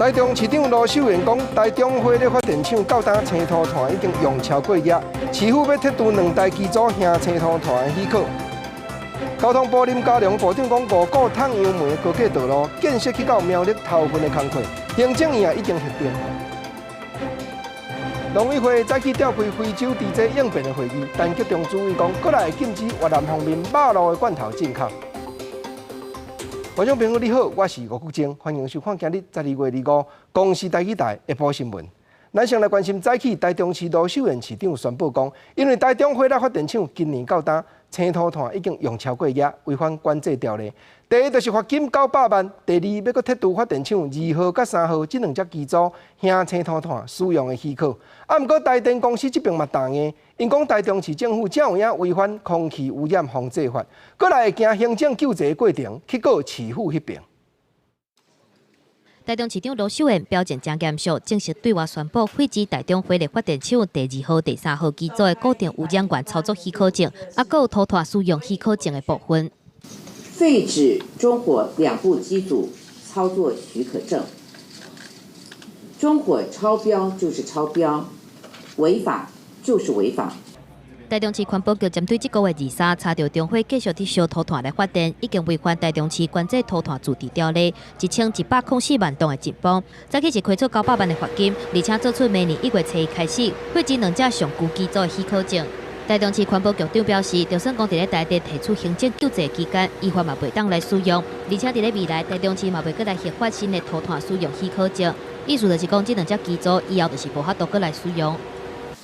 台中市長盧秀燕講，台中火力發電廠到今青塗炭已經用超過額，市府欲撤除兩台機組燃青塗炭的許可。交通部林佳龍部長講，五股氵楊梅高架道路建設去到苗栗頭份的工課，行政院已經核定。農委會早起召開非洲豬災應變的會議，陳吉仲主委講，閣來會禁止越南方面肉類的罐頭進口。觀眾朋友你好，我是吳國楨，歡迎收看今日12月25公視台語台下晡新聞。咱先來關心早起台中市盧秀燕市長宣布講，因為台中火力發電廠今年到今青塗炭已經用超過額，違反管制條例。第一就是罰金900萬，第二欲閣撤除發電廠2號佮3號這兩隻機組燃青塗炭使用的許可。啊，毋過台電公司這邊嘛答應，𪜶講台中市政府才有影違反空氣污染防制法，閣來會行行政救濟的過程去告市府彼邊。台中市長盧秀燕表情誠嚴肅，正式對外宣布廢止台中火力發電廠第二號、第三號機組的固定污染源操作許可證，啊，閣有塗炭使用許可證的部分。廢止中火兩部機組操作許可證。中火超標就是超標，違法就是違法。台中市環保局針對這個月23查著中火繼續佇燒塗炭來發電，已經違反台中市管制塗炭自治條例，1104萬噸的禁磅。早起是開出九百萬的罰金，而且做出明年1月初一開始廢止兩隻上舊機組的許可證。台中市環保局長表示，就算講佇咧台電提出行政救濟期間，依法嘛袂當來使用，而且佇咧未來，台中市嘛袂閣來核發新的塗炭使用許可證。意思就是講，這兩隻機組以後就是無法度閣來使用。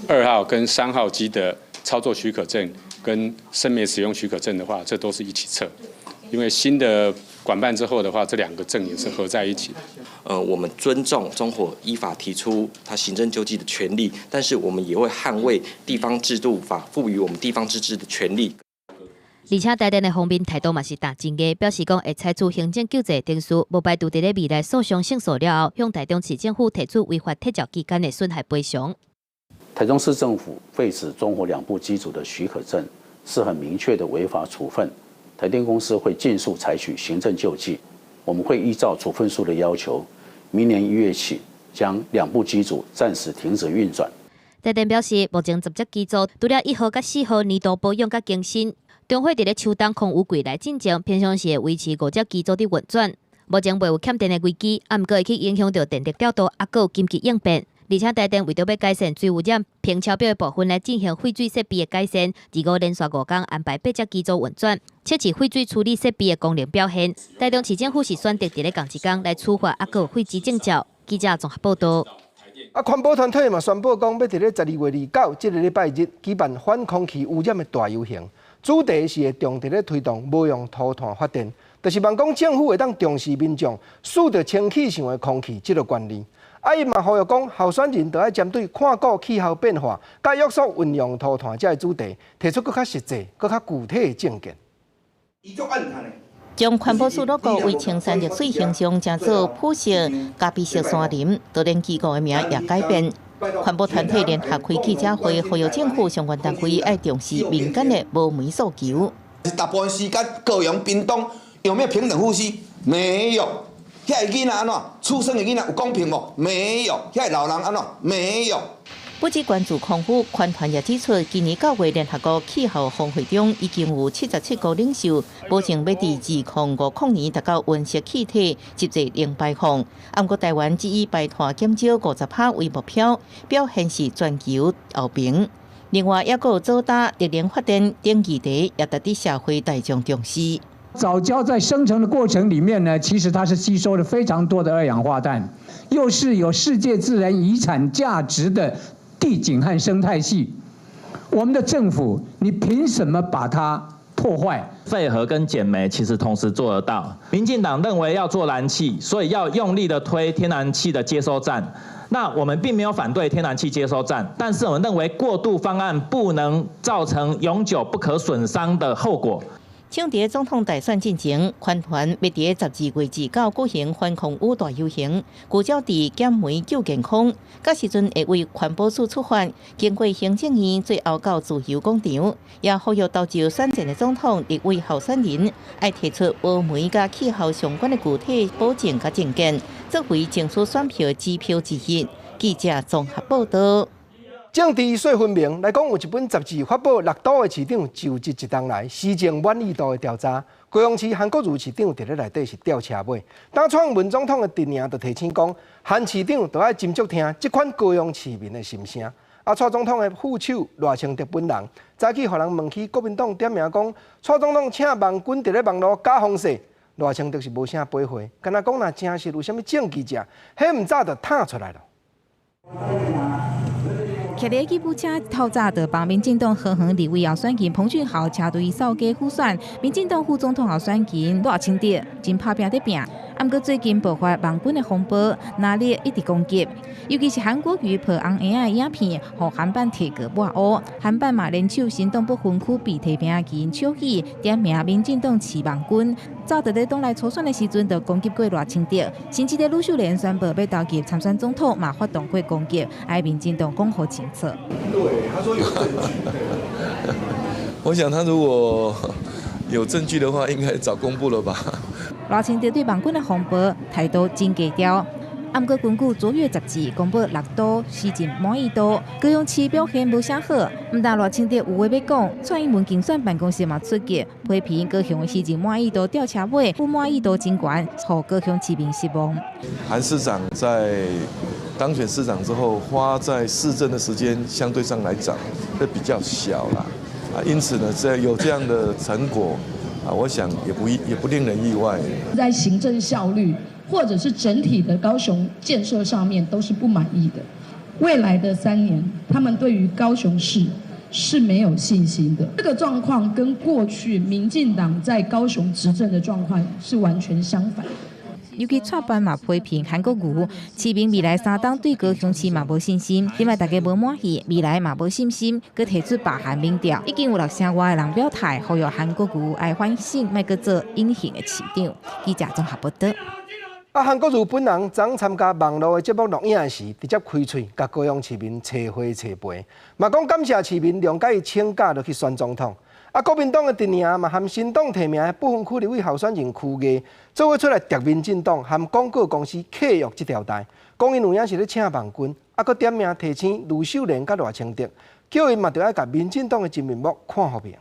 2號跟3號機的操作許可證跟生煤使用許可證的話，這都是一起撤，因為新的管辦之後的話，這兩個證也是合在一起的。我們尊重中火依法提出他行政救濟的權利，但是我們也會捍衛地方制度法賦予我們地方自治的權利。而且台電的方面態度嘛是彈真硬，表示講會採取行政救濟程序，無排除佇咧未來訴訟勝訴了後，向台中市政府提出違法撤照期間的損害賠償。台中市政府廢止中火兩部機組的許可證，是很明確的違法處分。台電公司會盡速採取行政救濟，我們會依照處分書的要求，明年1月起將兩部機組暫時停止運轉。台電表示，目前10隻機組除了1號佮4號年度保養佮更新，中火佇咧秋冬空雨季來進前，平常時會維持五隻機組佇運轉。目前未有欠電的危機，啊，毋過會去影響著電力調度，啊，閣有緊急應變。而且台電為著欲改善水污染評超標的部分，來進行廢水設備的改善。二五連續5工安排八隻機組運轉，測試廢水處理設備的功能表現。台中市政府是選擇佇咧仝一工來處罰，啊，閣有廢止證照。記者綜合報導。啊，環保團體嘛宣布講，欲佇咧12月29這个禮拜日舉辦反空氣污染的大遊行，主題是會重佇咧推動無用塗炭發電，就是望講政府會當重視民眾嗅著清氣上的空氣這个權利。啊，伊嘛呼籲講，候選人著愛針對看顧氣候變化、佮約束運用塗炭這个主題，提出閣較實際、閣較具體的政見。將環保署 logo 為青山綠水形象，成做普色咖啡色山林，就連機構的名也改變。環保團體聯合開記者會，呼籲政府相關單位愛重視民間的無煤訴求。大部分時間高雄、屏東有沒有平等呼吸？沒有。遐个囡仔按怎？出生的囡仔有公平無？沒有。遐个老人按怎？沒有。不只關注空污，環團也指出，今年9月聯合國氣候峰會中，已經有77國領袖保證欲佇2050年達到溫室氣體實際零排放。毋過台灣只以排碳減少50%為目標，表現是全球後爿。另外，抑閣有藻礁、核能發電等議題，也值得社會大眾重視。藻礁在生成的過程裡面呢，其實它是吸收了非常多的二氧化碳，又是有世界自然遺產價值的地景和生態系。我們的政府，你憑什麼把它破壞？廢核跟減煤其實同時做得到。民進黨認為要做燃氣，所以要用力的推天然氣的接收站。那我們並沒有反對天然氣接收站，但是我們認為過渡方案不能造成永久不可損傷的後果。搶佇總統大選進前，環團欲佇12月29舉行反空污大遊行，聚焦佇減煤救健康。到時陣會為環保署出發，經過行政院，最後到自由廣場，也呼籲投就選戰的總統立委候選人，愛提出無煤佮氣候相關的具體保證佮政見，作為爭取選票指標之一。記者綜合報道。政治說分明來講，有一本雜誌發布六都的市長就職一冬來施政滿意度的調查，高雄市韓國瑜市長佇咧內底是吊車尾。當蔡英文總統的陣營就提醒講，韓市長著愛斟酌聽這款高雄市民的心聲。啊，蔡總統的副手賴清德本人早起予人問起國民黨點名講，蔡總統請網軍佇咧網路假風勢，賴清德是無啥回話，敢若講若真實有啥物證據者，彼毋早就探出來了。騎佇吉普車透早就幫民進黨桃園立委候選人彭俊豪車隊掃街輔選，民進黨副總統候選人賴清德真拍拚佇拚。毋過最近爆發網軍的風波，藍綠一直攻擊，尤其是韓國瑜抱紅嬰仔的影片，予韓版提告抹烏，韓版嘛聯手新黨不分區被提名人邱毅點名民進黨飼網軍，早佇咧黨內初選的時陣就攻擊過賴清德，甚至咧呂秀蓮宣布欲投入參選總統，嘛發動過攻擊，愛民進黨講予清楚。對，他說有證據。我想他如果有證據的話，應該早公布了吧。賴清德對網軍的風波態度真低調，毋過根據卓越雜誌公布六都施政滿意度，高雄市表現無啥好。毋但賴清德有話欲講，蔡英文競選辦公室嘛出擊，批評高雄施政滿意度吊車尾，不滿意度真懸，予高雄市民失望。韓市長在當選市長之後，花在市政的時間相對上來講會比較小啦，啊，因此呢，這有這樣的成果。啊，我想也不令人意外。在行政效率或者是整體的高雄建設上面都是不滿意的。未來的3年，他們對於高雄市是沒有信心的。這個狀況跟過去民進黨在高雄執政的狀況是完全相反的。尤其蔡班嘛批評韓國瑜，市民未來3冬對高雄市嘛無信心，另外大家無滿意，未來嘛無信心，閣提出罷韓民調，已經有六成外的人表態，呼籲韓國瑜愛反省，莫閣做隱形的市長。記者綜合報道。啊，韓國瑜本人昨參加網路的節目錄影時，直接開喙，共高雄市民揣花揣陪，嘛講感謝市民諒解伊請假落去選總統。啊，國民黨的陣營嘛，和新黨提名的不分區立委候選人柯毅，做伙出來諜民進黨和廣告公司契約這條代，講𪜶有影是咧請網軍，啊，閣點名提醒呂秀蓮佮賴清德，叫𪜶嘛著愛共民進黨的真面目看予明。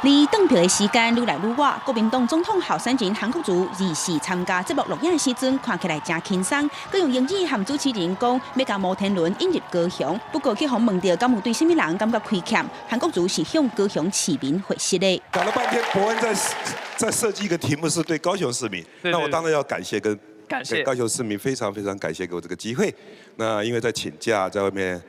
離轉票的時間愈來愈倚，國民黨總統候選人韓國瑜二四參加節目錄影時陣，看起來誠輕鬆，閣用英語和主持人講，欲共摩天輪引入高雄。不過去予問著，敢有對啥物人感覺虧欠？韓國瑜是向高雄市民回實的。搞了半天，博恩在設計一個題目，是對高雄市民，那我當然要感謝跟感謝高雄市民，非常非常感謝給我這個機會。那因為在請假，在外面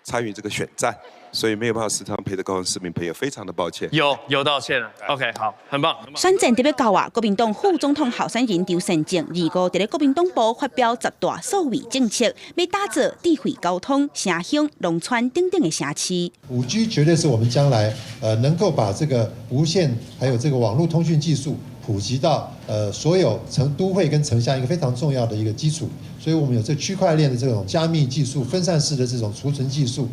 參與這個選戰。所以沒有辦法時常陪着高雄市民朋友，非常的抱歉。有道歉了，OK，好，很棒。選戰特別到啊，國民黨副總統候選人張善政，25佇咧國民黨部發表十大數位政策，欲打造智慧交通、城鄉、農村等等的城市。5G 絕對是我們將來能夠把這個無線還有這個網絡通訊技術普及到所有城都會跟城鄉一個非常重要的一個基礎。所以我們有這區塊鏈的這種加密技術、分散式的這種儲存技術。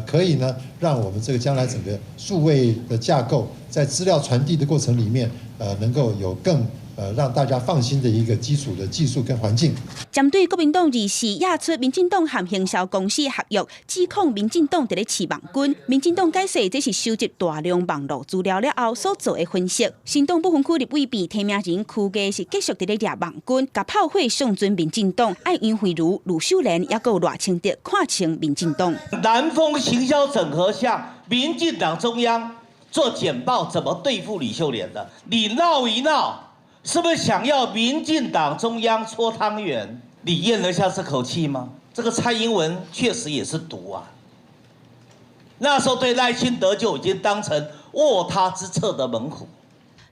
可以呢，讓我們這個將來整個數位的架構在資料傳遞的過程裡面，能夠有更讓大家放心的一個基礎的技術跟環境。針對國民黨二四亞出民進黨和行銷公司合約，指控民進黨佇咧飼網軍。民進黨解釋這是收集大量網路資料了後所做的分析。新黨不分區立委被提名人柯毅是繼續佇咧掠網軍，共炮火送準民進黨，愛楊蕙如、呂秀蓮抑閣有賴清德看清民進黨。南風行銷整合下，民進黨中央做簡報，怎麼對付呂秀蓮的？你鬧一鬧，是不是想要民進黨中央搓湯圓？你咽得下這口氣嗎？這個蔡英文確實也是毒啊。那時候對賴清德就已經當成臥榻之側的猛虎。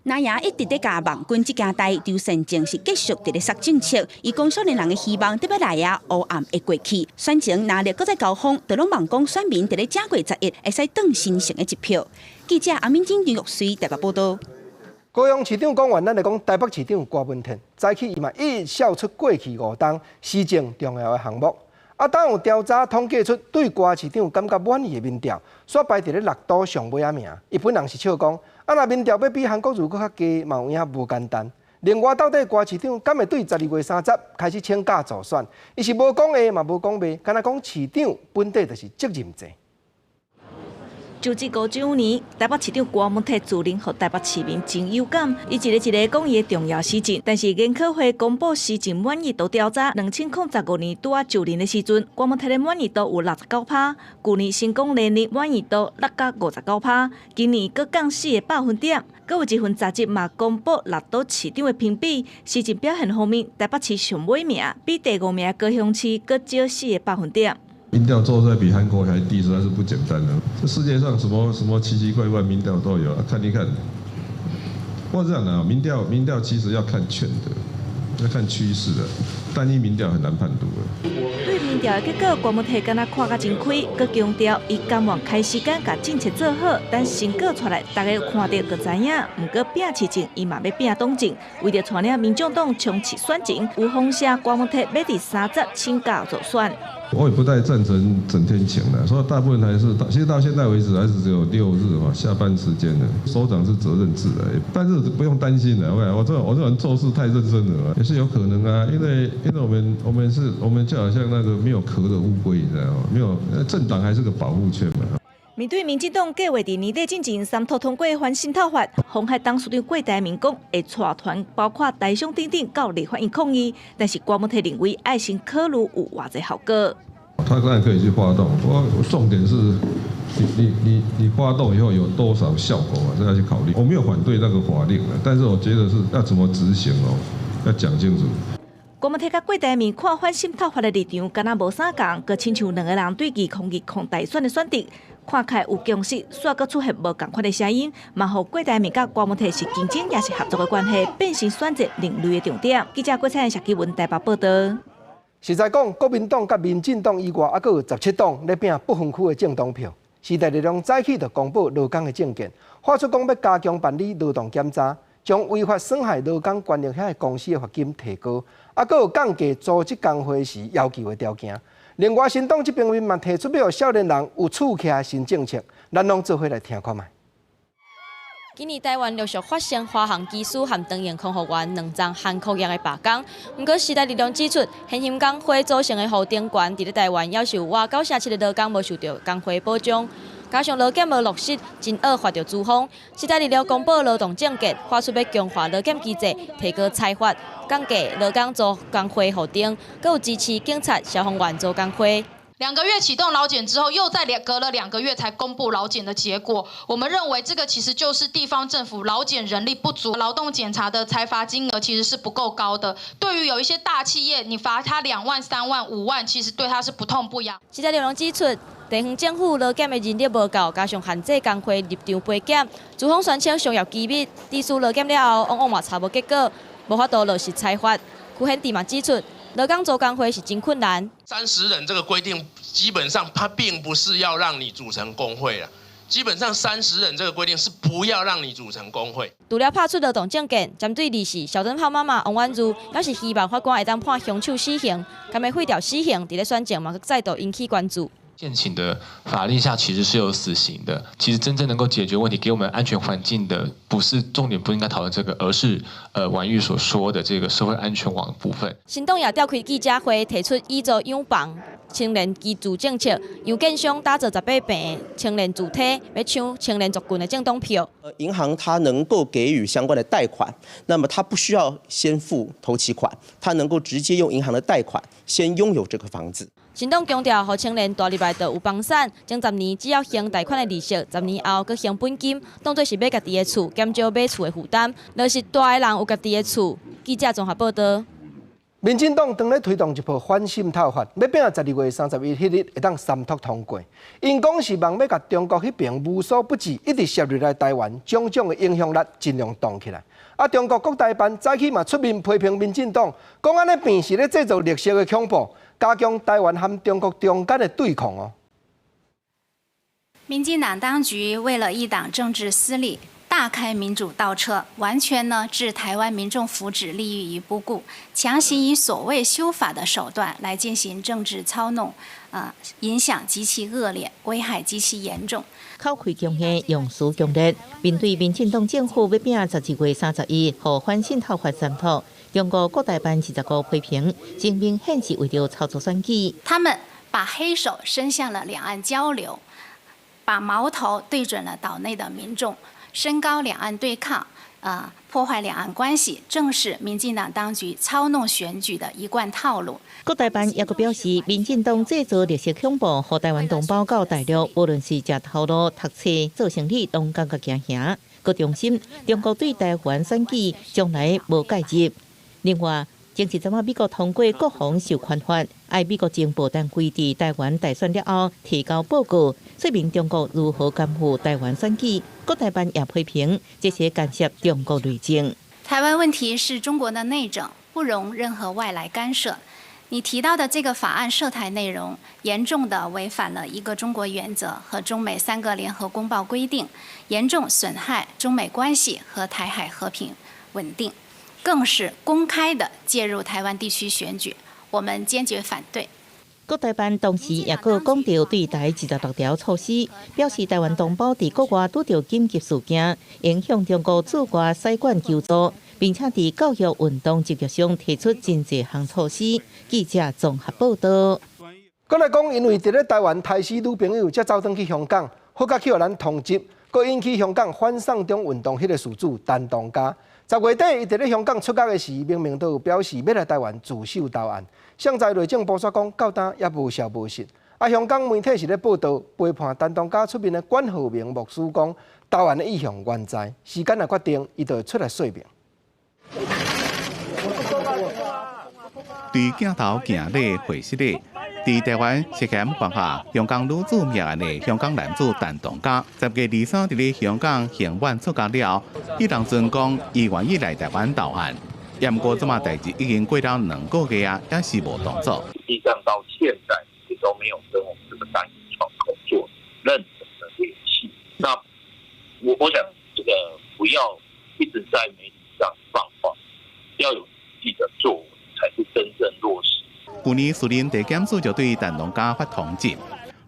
藍營一直咧共網軍這件代，張善政是繼續佇咧殺政策。伊講少年人的希望得欲來啊，烏暗會過去。選前藍綠閣再交鋒，就攏望講選民佇咧正月十一會使當神聖的一票。記者阿敏晶、楊玉水台北報道。高雄市長講完，咱來講台北市長郭文天，早起伊嘛一笑出過去五冬施政重要的項目。啊，當有調查統計出對郭市長感覺滿意的民調，煞排佇咧六都上尾仔名。伊本人是笑講，啊，若民調欲比韓國瑜閣較低，嘛有影無簡單。另外，到底郭市長敢會對12月30開始請假助選？伊是無講會嘛，無講袂，敢若講市長本底就是責任制。就職五週年，台北市長郭文鐵自認予台北市民真有感，伊一个一个講伊的重要施政。但是研考會公布施政滿意度調查，2015年拄仔就任的時陣，郭文鐵的滿意度有69%，舊年成功連任滿意度落甲59%，今年閣降4個百分點。閣有一份雜誌嘛公布六都市長的評比，施政表現方面，台北市上尾名，比第五名高雄市閣少4個百分點。民調做出來比韓國還低，實在是不簡單的。這世界上什麼什麼奇奇怪怪民調都有，看一看。不過這樣的啊，民調其實要看勸的，要看趨勢的，單一民調很難判讀的。對民調的結果，郭文鐵敢若看甲真開，閣強調伊甘願開時間共政策做好，等成果出來，大家有看著就知影。毋過拼市政，伊嘛欲拼黨政，為著帶領民眾黨衝刺選情，有風聲郭文鐵欲佇30請假助選。我也不太贊成整天請的，所以大部分還是，其實到現在為止還是只有6日嘛，下班時間的。首長是責任制的，但是不用擔心的。我這人做事太認真了，也是有可能啊，因為我們就好像那個沒有殼的烏龜，你知道嗎？沒有政黨還是個保護圈嘛。面對民進黨計劃佇年底進前三讀通過反滲透法，鴻海董事長郭台銘講會帶團，包括台商等等到立法院抗議，但是郭文鐵認為愛先考慮有偌濟效果。他當然可以去發動，不過重點是你發動以後有多少效果啊？這要去考慮。我沒有反對那個法令，但是我覺得是要怎麼執行哦，要講清楚。郭文鐵佮郭台銘看反滲透法的立場，敢若無啥仝，閣親像兩個人對2020大選的選擇，看起來有共識，煞閣出現無仝款的聲音，嘛予郭台銘佮郭文鐵是競爭抑是合作的關係，變成選擇另類的重點。記者郭彩謝基文台北報道。實在講，國民黨佮民進黨以外，猶閣有17黨咧拼不分區的政黨票。時代力量早起就公布勞工的政見，發出講欲加強辦理勞動檢查，將違法損害勞工權益遐个公司的罰金提高，猶閣有降低組織工會時要求的條件。另外，新黨這邊面嘛提出欲予少年人有厝徛的新政策，咱攏做伙來聽看覓。今年台灣陸續發生華航機師和長榮空服員兩樁航空業的罷工，毋過時代力量指出，現行工會組成的予定權，佇咧台灣猶是有外九成七的勞工無受著工會保障，加上勞檢無落實，真惡發著資方。時代力量公布勞動政見，發出欲強化勞檢機制，提高裁罰，降低勞工組工會予定，閣有支持警察、消防員組工會。 2個月啟動勞檢之後，又再隔了2個月才公布勞檢的結果。我們認為這個其實就是地方政府勞檢人力不足，勞動檢查的裁罰金額其實是不夠高的。對於有一些大企業，你罰他2萬、3萬、5萬，其實對他是不痛不癢。時代力量指出，地方政府勞檢的人力無夠，加上限制工會入場批檢，資方宣稱商業機密，支持勞檢了後，往往嘛查無結果，無法度落實裁罰。邱顯智嘛指出，勞工組工會是真困難。 30人這個規定，基本上它並不是要讓你組成工會啦。基本上30人這個規定是不要讓你組成工會。除了拍出勞動政見，針對二四小燈泡媽媽王婉諭，表示希望法官會當判兇手死刑，敢欲廢掉死刑，佇咧選前嘛閣再度引起關注。現行的法令下其實是有死刑的。其實真正能夠解決問題、給我們安全環境的，不是重點，不應該討論這個，而是婉諭所說的這個社會安全網的部分。新黨也召開記者會，提出以租養房、青年居住政策，由建商打造18坪青年住宅，欲搶青年族群的政黨票。銀行它能夠給予相關的貸款，那麼它不需要先付頭期款，它能夠直接用銀行的貸款先擁有這個房子。新黨強調，予青年蹛入來就有房產，前10年只要還貸款的利息，10年後閣還本金，當做是買家己的厝，減少買厝的負擔。若是大的人有家己的厝，記者綜合報道。民進黨當咧推動一部反滲透法，欲拼12月31彼日會當三讀通過。𪜶講是望欲共中國彼爿無所不至，一直涉入來台灣，種種的影響力盡量擋起來。啊，中國國台辦早起嘛出面批評民進黨，講按呢變是咧製造綠色的恐怖，加強台灣和中國中間的對抗哦。民進黨當局為了一黨政治私利，大開民主倒車，完全呢置台灣民眾福祉利益於不顧，強行以所謂修法的手段來進行政治操弄，影響極其惡劣，危害極其嚴重。口氣強硬，用詞強烈，面對民進黨政府欲拚12月31予反滲透法三讀，中國國台辦25批評，真明顯是為著操作選舉。他們把黑手伸向了兩岸交流，把矛頭對準了島內的民眾，升高兩岸對抗，破壞兩岸關係，正是民進黨當局操弄選舉的一貫套路。國台辦也閣表示，民進黨製造綠色恐怖，予台灣同胞到大陸，無論是食頭路、讀冊、做生理，攏感覺驚嚇。閣重申，中國對台灣選舉從來無介入。另外，前一陣仔美國通過國防授權法，愛美國情報單位佇台灣大選了後提交報告，說明中國如何干預台灣選舉。國台辦也批評這是干涉中國內政。台灣問題是中國的內政，不容任何外來干涉。你提到的這個法案涉台內容，嚴重地違反了一個中國原則和中美三個聯合公報規定，嚴重損害中美關係和台海和平穩定。更是公開的介入台灣地區選舉，我們堅決反對。國台辦同時也閣講著對台26條措施，表示台灣同胞佇國外拄著緊急事件，應向中國駐外使館求助，並且佇教育運動職業上提出真濟項措施。記者綜合報道。閣來講，因為佇咧台灣刣死女朋友，才走轉去香港，好甲去予咱通緝，閣引起香港反送中運動彼个事主陳同佳。10月底，伊佇咧香港出獄的時，明明都有表示欲來台灣自首投案。現在內政部煞講，到今猶無消無息。啊，香港媒體是咧報道，陪伴陳同佳出面的管浩鳴牧師講，投案的意向原在，時間若決定，伊就會出來說明。對鏡頭行禮會失禮，佇台灣涉嫌犯下香港女子命案的香港男子陳同佳，10月23佇咧香港刑滿出獄了後，彼當陣講伊願意來台灣投案，毋過這馬代誌已經過了2個月啊，猶是無動作。實際上到現在也都沒有跟我們這個單一窗口做任何的聯繫。那我想這個不要一直在媒體上放話，要有實際的作為才是真正落實。去年士林地檢署就對陳同佳發通緝，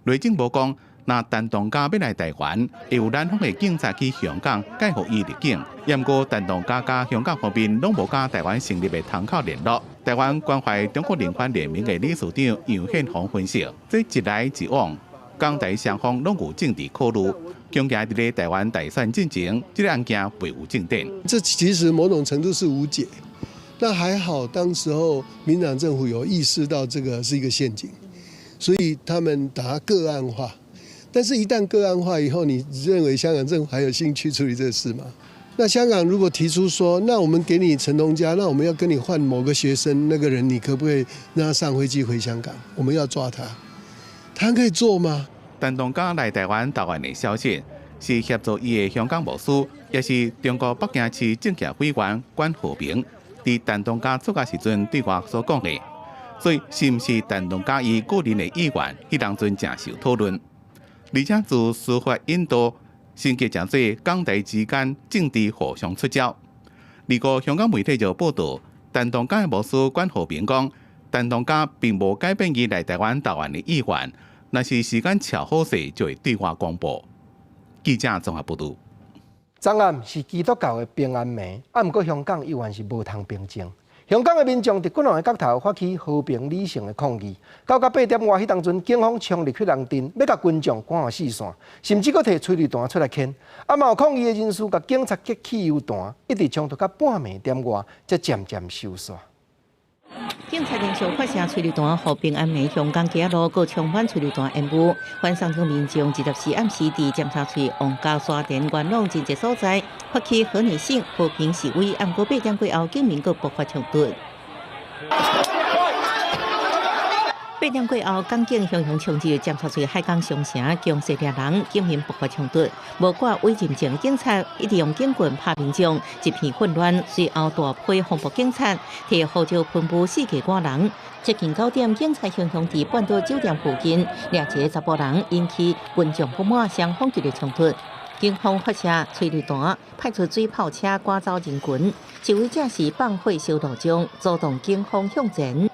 內政部講，若陳同佳欲來台灣，會有咱方的警察去香港解予伊入境。毋過陳同佳佮香港方面攏無佮台灣成立的窗口聯絡。台灣關懷中國人權聯盟的理事長楊憲宏分析，這一來一往，港台雙方攏有政治考慮，恐驚佇咧台灣大選進前，這個案件袂有進展。這其實某種程度是無解。那還好，當時候民進黨政府有意識到這個是一個陷阱，所以他們把它個案化。但是，一旦個案化以後，你認為香港政府還有興趣處理這個事嗎？那香港如果提出說，那我們給你陳同佳，那我們要跟你換某個學生，那個人你可不可以讓他上飛機回香港？我們要抓他，他可以做嗎？陳同佳來台灣投案的消息，是協助伊的香港牧師，也是中國北京市政協委員管浩鳴。佇陳同佳出獄時陣對外所講的，所以是毋是陳同佳伊個人的意願，彼當陣正受討論。而且自司法引渡，升級成做港台之間政治互相出招。二個香港媒體就報道，陳同佳的牧師管浩鳴講，陳同佳並無改變伊來台灣投案的意願，若是時間恰好勢，就會對外公布。記者綜合報導。昨暗是基督教的平安暝，啊，毋過香港猶原是無通平靜。香港的民眾佇幾兩个角頭發起和平理性的抗議，到到8點外彼當陣，警方衝入去人陣，欲共群眾趕予四散，甚至閣提催淚彈出來牽。啊，嘛有抗議的人士共警察擊汽油彈，一直衝突到半暝點外，才漸漸收煞。警察連續發射催淚彈，予平安暝香港街仔路，閣充滿催淚彈煙霧。反送中民眾24暗時佇尖沙咀、旺角、沙田、元朗真濟所在發起和理性和平示威，毋過8點過後，警民閣爆發衝突。8點過後，港警雄雄衝入尖沙咀海港商城，強勢掠人，警民爆發衝突。無掛委任證警察一直用警棍拍民眾，一片混亂。隨後大批防暴警察提胡椒噴霧四界趕人。接近9點，警察雄雄佇半島酒店附近掠一个查埔人，引起群眾不滿，雙方激烈衝突。警方發射催淚彈，派出水炮車趕走人群，示威者是放火燒路障，阻擋警方向前。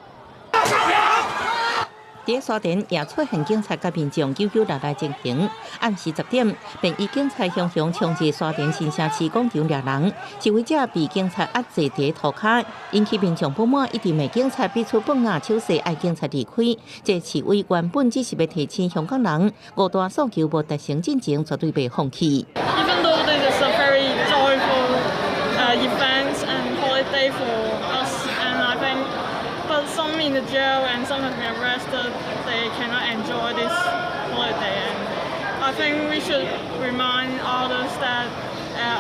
佇沙田也出現警察佮民眾扭扭捏捏情形。暗時10點，便衣警察雄雄衝入沙田新城市廣場掠人，示威者被警察壓制佇塗跤，引起民眾不滿，一直罵警察比出棒仔手勢，愛警察離開。這示威原本只是欲提醒香港人，五大訴求無達成進前，絕對袂放棄。 Even though this is a very joyful event and holiday for us, and I think, but some in the jail and some have been arrested, they cannot enjoy this holiday. And I think we should remind others that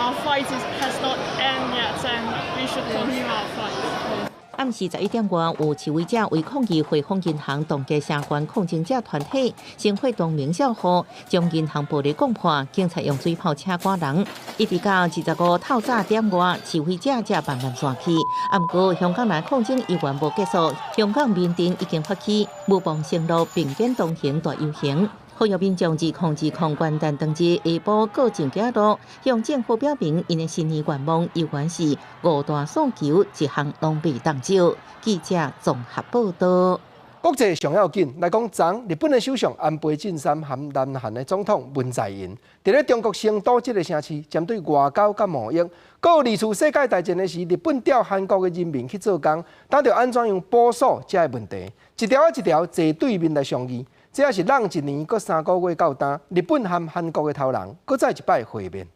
our fight has not ended yet, and we should continue our fight. 暗時11點外，有示威者為抗議匯豐銀行凍結相關抗爭者團體，先發動明照雨，將銀行玻璃摃破，警察用水炮車趕人，一直到25透早點外，示威者才慢慢散去。啊，毋過香港人抗爭依然無結束，香港民陣已經發起毋忘承諾並肩同行大遊行。呼籲民眾2020元旦當日下晡各上街路，向政府表明𪜶的新年願望，猶原是五大訴求，一項攏袂當少。記者綜合報道。國際上要緊來講，昨日本的首相安倍晉三和南韓的總統文在寅，佇咧中國成都這个城市，針對外交佮貿易，閣二次世界大戰的時，日本調韓國的人民去做工，當著按怎樣補數這个問題，一條仔一條坐對面來商議。這也是隔一年閣3個月到今，日本和韓國的頭人閣再一擺會面。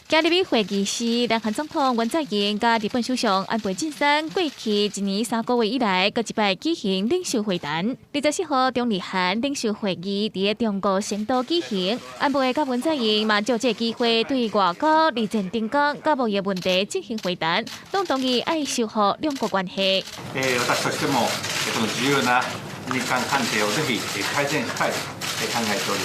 今日會議是南韓總統文在寅佮日本首相安倍晉三過去一年3個月以來，閣一擺舉行領袖會談。24號中日韓領袖會議佇中國成都舉行，安倍佮文在寅嘛藉這個機會對外交、二戰停工佮貿易問題進行會談，攏同意愛修復兩國關係。私としてもこの重要な日韓関係をぜひ改善したいと考えており、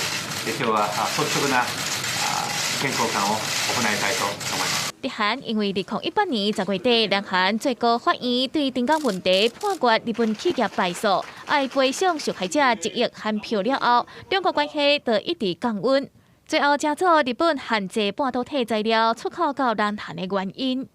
今日は率直な意見交換を行いたいと思います。日韓因為2018年10月底，南韓最高法院對停工問題判決日本企業敗訴，愛賠償受害者1億韓票了後，兩國關係就一直降溫。最後，成做日本限制半導體材料出口到南韓的原因。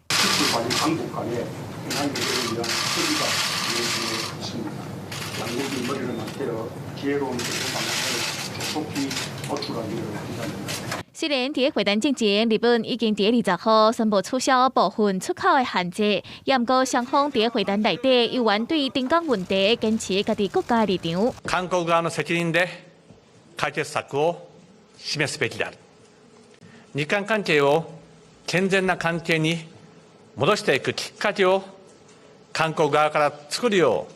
雖然佇會談進前，日本已經佇20號宣布取消部分出口的限制，也毋過雙方佇會談內底猶原對停工問題堅持家己國家的立場。韓國側の責任で解決策を示すべきである。日韓関係を健全な関係に戻していくきっかけを韓國側から作るよ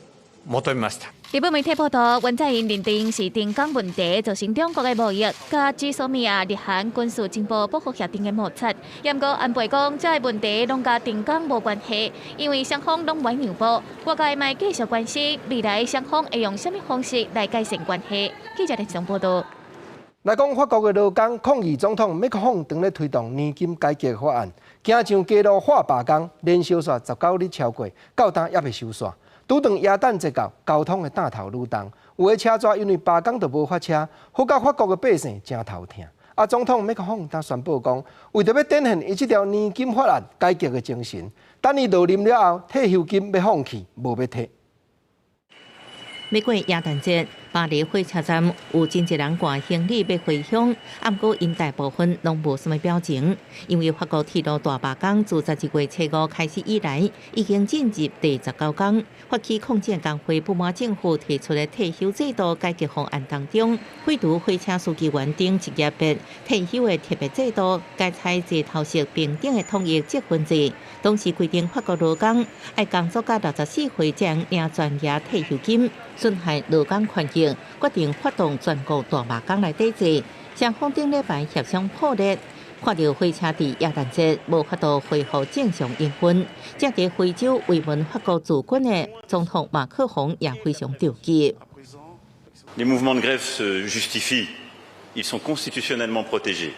う求めました。日本媒體報道，文在寅認定是停工問題造成兩國的貿易佮居索米亞日韓軍事情報保護協定的摩擦。也毋過安倍講，這个問題攏佮停工無關係，因為雙方攏無讓步，外界嘛繼續關心未來雙方會用啥物方式來改善關係。記者連上報道。來講法國的勞工抗議總統麥克洪當咧推動年金改革法案，驚上街路發罷工，連續煞19日超過，到今猶未收煞。拄當耶誕節到，交通的重頭愈重，有的車逝因為罷工就無發車，予甲法國的百姓誠頭疼。啊，總統麥克洪當宣布講，為著欲展現伊這條年金法案改革的精神，等伊落任了後，退休金欲放棄，無欲提。欲過耶誕節，巴黎火車站有真濟人掛行李欲回鄉，毋過𪜶大部分攏無啥物表情，因為法國鐵路大罷工自12月初5開始以來，已經進入第19工。發起抗爭工會不滿政府提出的退休制度改革方案當中，廢除火車司機員等職業別退休的特別制度，改採齊頭式平等的統一積分制，同時規定法國勞工愛工作到64歲才能領全額退休金。損害勞工權益，決定發動全國大罷工來抵制。雙方頂禮拜協商破裂，看著火車佇耶誕節無法度恢復正常營運，正佇非洲慰問法國駐軍的總統馬克宏也非常著急。 Les mouvements de grève se justifient, ils sont constitutionnellement protégés.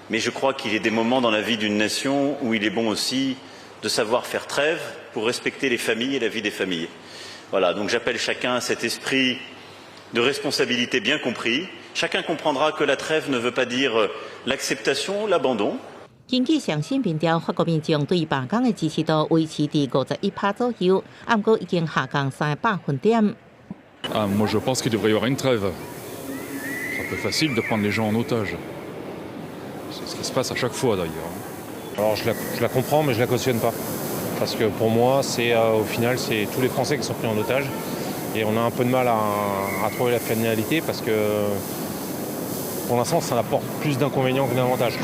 Mais je crois qu'il est des moments dans la vie d'une nation où il est bon aussi de savoir faire trêve pour respecter les familles et la vie des familles. Voilà, donc j'appelle chacun à cet esprit de responsabilité bien compris. Chacun comprendra que la trêve ne veut pas dire l'acceptation, l'abandon. 根據上新民調，法國民眾對罷工的支持度維持佇51趴左右，毋過已經下降3個百分點。 Ah, moi je pense qu'il devrait y avoir une trêve. C'est un peu facile de prendre les gens en otage. C'est ce qui se passe à chaque fois d'ailleurs. Alors je la comprends, mais je la cautionne pas. Parce que pour moi, c'est au final, c'est tous les Français qui sont pris en otage. Et on a un peu de mal à trouver la finalité parce que pour l'instant, ça apporte plus d'inconvénients que d'avantages.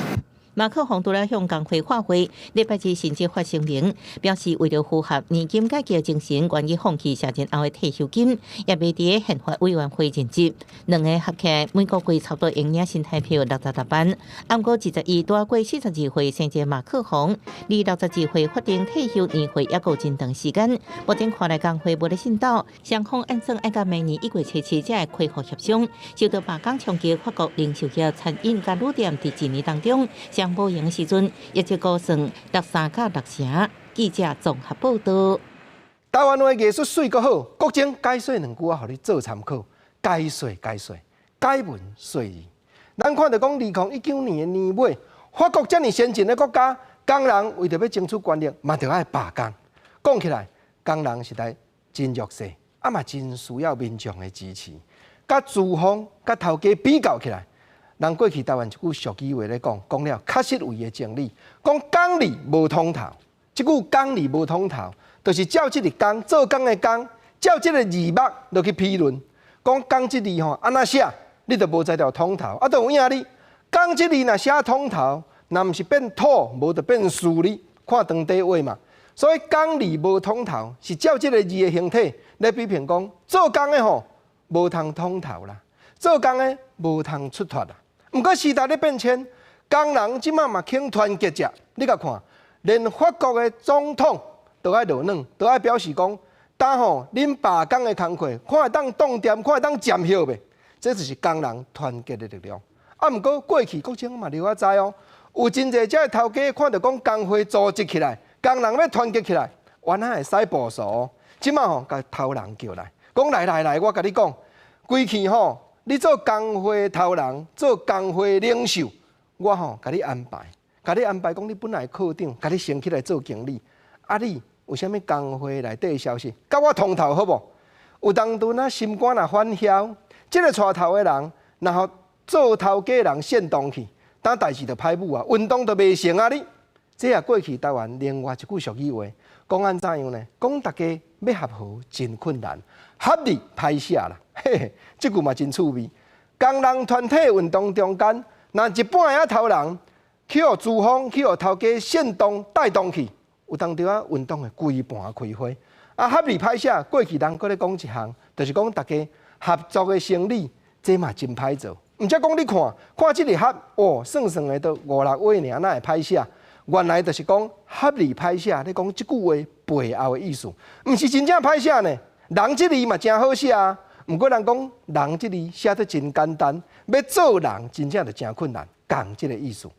馬克宏除了向工會發話，禮拜二甚至發聲明，表示為著符合年金改革精神，願意放棄卸任後的退休金，也袂佇憲法委員會任職。兩个合起來每個月差不多會領新台票66萬。毋過二十伊拄過42歲生日馬克宏，離62歲法定退休年歲猶閣有真長時間。目前看來工會無咧信鬥，雙方按算愛到明年1月7日才會恢復協商。受到罷工衝擊，法國零售業、餐飲佮旅店佇一年當中，上無閒時陣，業績估算6.3到6成。記者綜合報導。台灣話藝術媠閣好，國政解說兩句啊，予你做參考。解說解說，解文說字。咱看著講，2019年的年尾，法國遮爾先進的國家，工人為著欲爭取權利，嘛著愛罷工。講起來，工人實在真弱勢，啊嘛真需要民眾的支持。佮資方、佮頭家比較起來，人過去台灣一句俗語話咧講，講了確實有伊的情理。講工字無統頭，這句工字無統頭，就是照這個工做工的工，照這個字目落去批論。講工這字吼，按怎寫，你就無才調統頭，啊，都有影哩。工這字若寫統頭，若毋是變土，無就變樹哩，看當地話嘛。所以工字無統頭，是照這個字的形體來比評講，做工的吼無通統頭啦，做工的無通出脫啦。毋過時代咧變遷，工人這馬嘛肯團結者，你共看，連法國的總統都愛落軟，都愛表示講，當吼恁罷工的工課，看會當擋電，看會當暫歇袂？這就是工人團結的力量。啊，毋過過去國政嘛了解知哦，有真濟這頭家看著講工會組織起來，工人欲團結起來，原來會使部署。這馬吼，共頭人叫來，講來來來，我共你講，規氣吼。你做工會頭人，做工會領袖，我吼共你安排，共你安排講你本來科長，共你升起來做經理。啊，你有啥物工會內底的消息，佮我通透好無？有當陣啊，心肝若反囂，這个帶頭的人，若予做頭家人煽動去，當代誌就歹舞啊，運動就袂成啊！你這也過去台灣另外一句俗語話，講按怎樣呢？講大家欲合和真困難，合字歹寫啦。嘿嘿，這句嘛真趣味。工人團體運動中間，若一半的頭人去予資方、去予頭家煽動帶動去，有當時啊運動會規盤開花。啊，合字歹寫，過去人閣咧講一項，就是講大家合作的生理，這嘛真歹做。毋則講你看，看這个合哦，算算的都五六位爾，哪會歹寫？原來就是講合字歹寫，咧講這句話背後的意思，毋是真正歹寫呢。人這字嘛誠好寫啊。毋過人講人這字寫得真簡單，欲做人真正就誠困難，仝這个意思。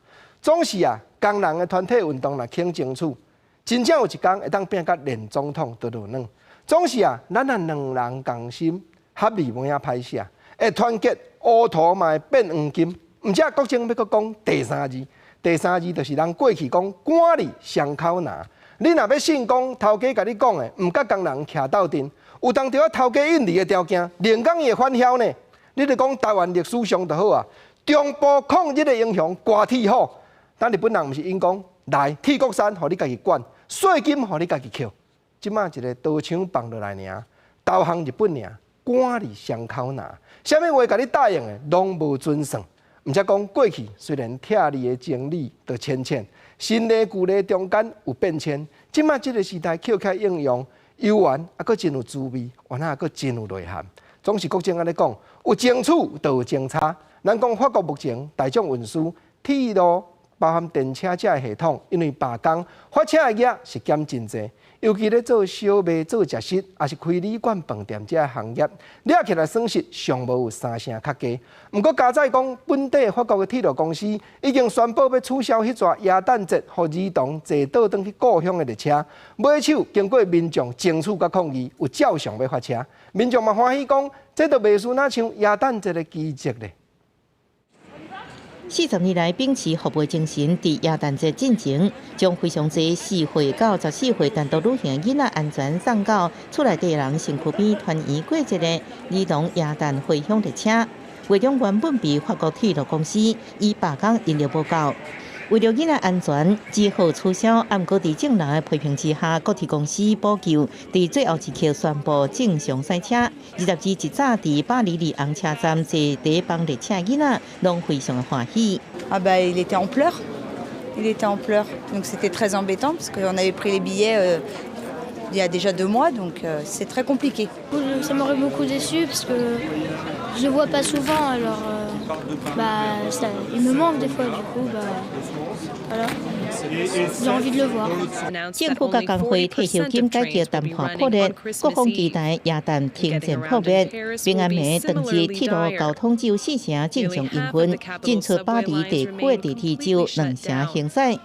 總是啊，工人的團體運動若肯爭取，真正有一工會當拼甲連總統都落軟。總是啊，咱若兩人仝心，合字無影歹寫，會團結烏塗嘛會變黃金。毋則國政欲閣講第三字，第三字就是人過去講官字雙口拿。你若欲信講頭家共你講的，毋佮工人徛鬥陣。有當時仔頭家印尼的條件，連講伊會反囂呢？你著講台灣歷史上就好啊，中部抗日的英雄郭鐵虎，咱日本人毋是𪜶講來鐵國山，予你家己管，稅金予你家己扣。這馬一个刀槍放落來爾，投降日本爾，官字雙口拿，啥物話共你答應的，攏無準算。毋則講過去雖然拆字的真理都淺淺，新的舊的中間有變遷，這馬這个時代抾起來應用。悠閒啊，閣真有滋味，原來閣真有內涵。總是國政按呢講，有爭取就有爭差。咱講法國目前大眾運輸鐵路包含電車這个系統，因為罷工發車的額是減真濟，尤其咧做小賣、做食食，抑是開旅館、飯店這个行業，掠起來損失上無有三成較低。毋過加載講，本地法國的鐵路公司已經宣布欲取消彼逝耶誕節予兒童坐倒轉去故鄉的列車。尾手經過民眾爭取佮抗議，有照常欲發車。民眾嘛歡喜講，這就袂輸若像耶誕節的奇蹟咧。40年來秉持服務精神，佇耶誕節進前，將非常濟4歲到14歲單獨旅行囡仔安全送到厝內底人身軀邊團圓過節的兒童耶誕回鄉列車。月中原本被法國鐵路公司以罷工人力無夠，為著囡仔安全，只好取消。毋過佇眾人的批評之下，國鐵公司補救，佇最後一刻宣布正常駛車。22日一早佇巴黎里昂車站坐第一班列車囡仔，攏非常的歡喜。 Ah bah il était en pleurs, il était en pleurs, donc c'était très embêtant parce qu'on avait pris les billets il y a déjà 2 mois, donc c'est très compliqué. Ça m'aurait beaucoup déçu parce que je le vois pas souvent, alors bah, ça, il me manque des fois, du coup, bah, voilà, j'ai envie de le voir. 政府佮工會退休金改革談判破裂，各方期待耶誕停戰破滅。平安暝當日鐵路交通只有四成正常營運，進出巴黎地區的地鐵只有兩成行駛。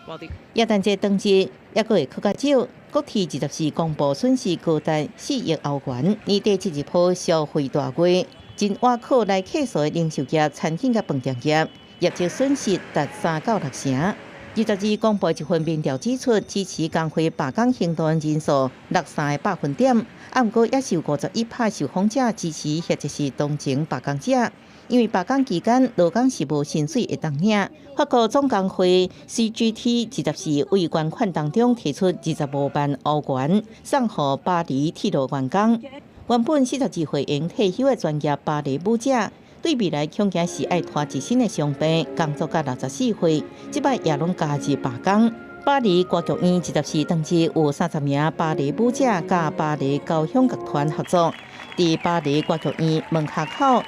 耶誕節當日猶閣會閣較少。國鐵24公布損失高達4億歐元，年底這一波消費大月，真倚靠來客數的零售業、餐飲佮飯店業，業績損失達3到6成。22公布一份民調指出，支持工會罷工行動人數落3個百分點，毋過也是有51趴受訪者支持或者是同情罷工者。因為罷工期間，勞工是無薪水會當領。法國總工會 CGT 24為捐款當中提出25萬歐元，送予巴黎鐵路員工。原本42歲應退休的專業芭蕾舞者，對未來恐驚是愛拖一身的傷病，工作到64歲，這擺也攏加入罷工。巴黎歌劇院24當日有30名芭蕾舞者佮巴黎交響樂團合作，佇巴黎歌劇院門下口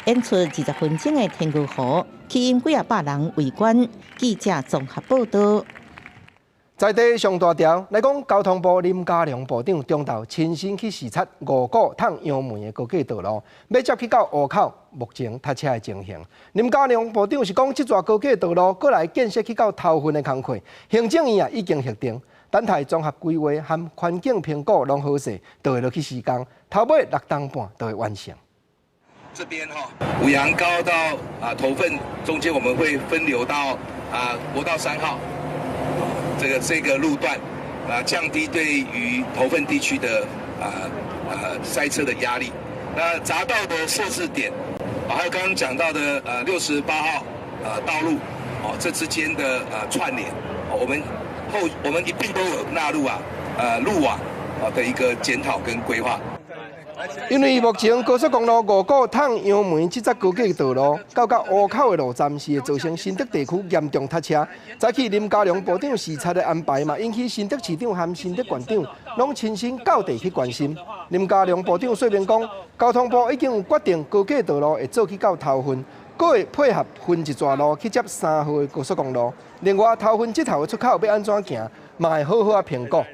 演出20分鐘的天鵝湖，吸引幾仔百人圍觀。記者綜合報導。在地上大條來講，交通部林佳龍部長中晝親身去視察五股淌楊梅的高架道路，欲接去到湖口，目前塞車的情形。林佳龍部長是講，這座高架道路過來建設去到頭份的工課，行政院啊已經核定，等待綜合規劃和環境評估攏好勢，就會落去施工，頭尾6冬半就會完成。這邊哈，五楊高到頭份中間，我們會分流到國道3號。這個路段降低對於頭份地區的塞車的壓力。那匝道的設置點，還有剛剛講到的68號道路，哦，這之間的串聯，我們一併都有納入路網的一個檢討跟規劃。因為目前高速公路五股淌楊梅這節高架道路到湖口的路站是會造成新竹地區嚴重塞車。早起林佳龍部長視察的安排嘛，引起新竹市長和新竹縣長攏親身到地去關心。林佳龍部長說明講，交通部已經有決定高架道路會做去到頭份，閣會配合分一逝路去接3號的高速公路。另外，頭份這頭的出口欲按怎行，嘛會好好仔評估。